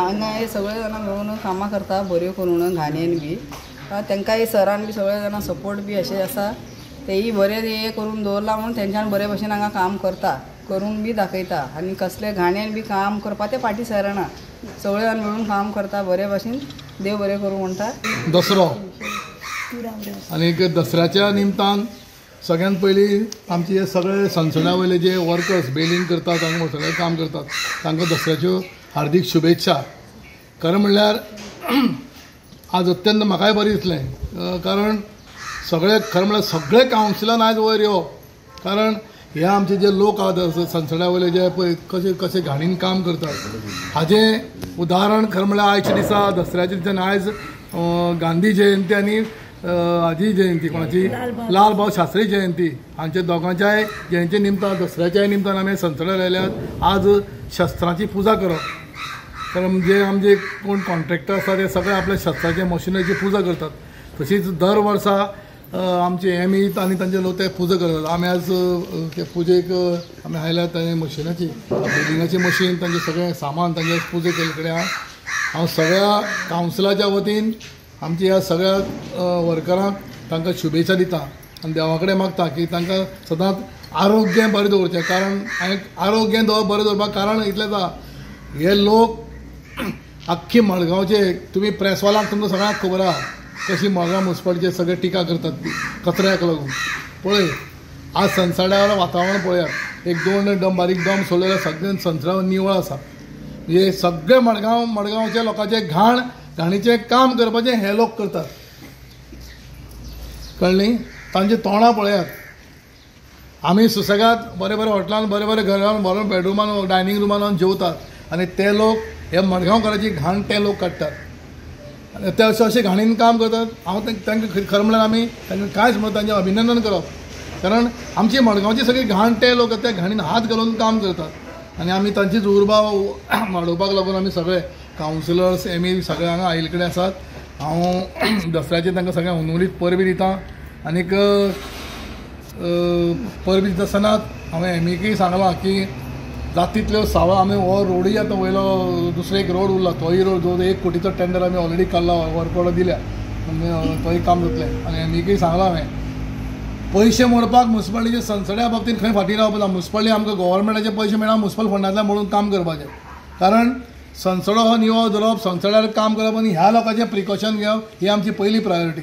हांगा हे सगळे जाणां मेळून कामां करता बऱ्यो करून घाणेन बी तांकांय सरान बी सगळे जाणां सपोर्ट बी अशें आसा तेयी बरें हें करून दवरलां म्हणून तेंच्यान बरे भशेन हांगा काम करता करून बी दाखयता आनी कसले घाणेन बी काम करपा ते फाटीं सरना सगळे जाण मेळून काम करता बरे भशेन देव बरें करूं म्हणटा. दसरो आनी दसऱ्याच्या निमतान सगळ्यात पयलीं आमचे हे सगळे सनसडा वयले जे वर्कर्स बेलिंग करतात तांकां सगळे काम करतात तांकां दसऱ्याच्यो हार्दीक शुभेच्छा. खरें म्हणल्यार आज अत्यंत म्हाकाय बरें दिसलें कारण सगळे खरें म्हणल्यार सगळे कावन्सिलान आयज वयर येवप कारण हे आमचे जे लोक आहात सनसडा वयले जे पळय कशे कशे घाणीन काम करतात हाजें उदाहरण खरें म्हणल्यार आयच्या दिसा दसऱ्याच्या दिसान आयज गांधी जयंती आनी हाजी जयंती कोणाची लाल बहादूर शास्त्री जयंती हांच्या दोगांच्याय जयंती निमतान दसऱ्याच्याय निमतान आमी सनसड्यार आयल्यात. आज शस्त्रांची पुजा करप कारण जे आमचे कोण कॉन्ट्रॅक्टर आसा ते सगळे आपल्या शस्त्राचे मशिनरीची पुजा करतात तशीच दर वर्सा आमचे एम ई आनी तांचे लोक ते पुजा करतात. आमी आज ते पुजेक आमी आयल्यात तांचे मशिनाची बिल्डिंगाची मशीन तांचें सगळें सामान तांचे पुजा केल्ले कडेन आहा. हांव सगळ्या कावन्सिलाच्या वतीन आमच्या ह्या सगळ्या वर्करांक तांकां शुभेच्छा दिता आनी देवा कडेन मागता की तांकां सदांच आरोग्य बरें दवरचें कारण हांवें आरोग्य बरें दवरपाक कारण इतलेंच आहा हे लोक आख्खी मडगांवचे तुमी प्रेसवाल्यांक तुमकां सगळ्यांक खबर आहा कशी मडगांव मुन्सिपालिटीचे सगळे टिका करतात ती कचऱ्याक लागून. पळय आज सनसड्यार वातावरण पळयात एक दोन डम बारीक डम सोडलेले सगळे सनसड्यावर निवळ आसा म्हणजे सगळे मडगांव मडगांवच्या लोकांचे घाण घाणीचें काम करपाचें हे लोक करतात कळ्ळी. तांची तोंडां पळयात आमी सुसेगाद बरें बरें हॉटेलान बरें बरें घरान बरें बेडरुमान डायनींग रुमान जेवतात आनी ते लोक हे मडगांवकाराची घाण ते लोक काडटात आनी ते अशें अशें घाणीन काम करतात. हांव तांकां खरें म्हणल्यार आमी तांकां कांयच म्हणून तांचें अभिनंदन करप कारण आमची मडगांवची सगळी घाण ते लोक त्या घाणीन हात घालून काम करतात आनी आमी तांचीच उर्बा वाडोवपाक लागून आमी सगळे कावन्सिलर्स एम ई सगळे हांगा आयिल्ले कडेन आसात. हांव दसऱ्याचेर तांकां सगळ्यांक हुनहुनीत परबीं दिता आनीक परबीं दिता आसतना हांवें एम ईकय सांगलां की जाता तितल्यो सावा आमी हो रोडूय आतां वयलो दुसरो एक रोड उरला तोय रोड जो 1 कोटीचो टेंडर आमी ऑलरेडी काडला वर्क ऑर्डर दिल्या तोय काम जातलें. आनी एम ईकय सांगलां हांवें पयशे मोडपाक मुन्सिपालिटीचे सनसड्या बाबतींत खंय फाटीं रावपाक ना. मुन्सिपालिटी आमकां गव्हर्मेंटाचे पयशे मेळना मुन्सिपल फंडांतल्यान म्हणून काम करपाचें कारण सनसडो हो निवळ दवरप सनसड्यार काम करप आनी ह्या लोकांचें प्रिकॉशन घेवप ही आमची पयली प्रायोरिटी.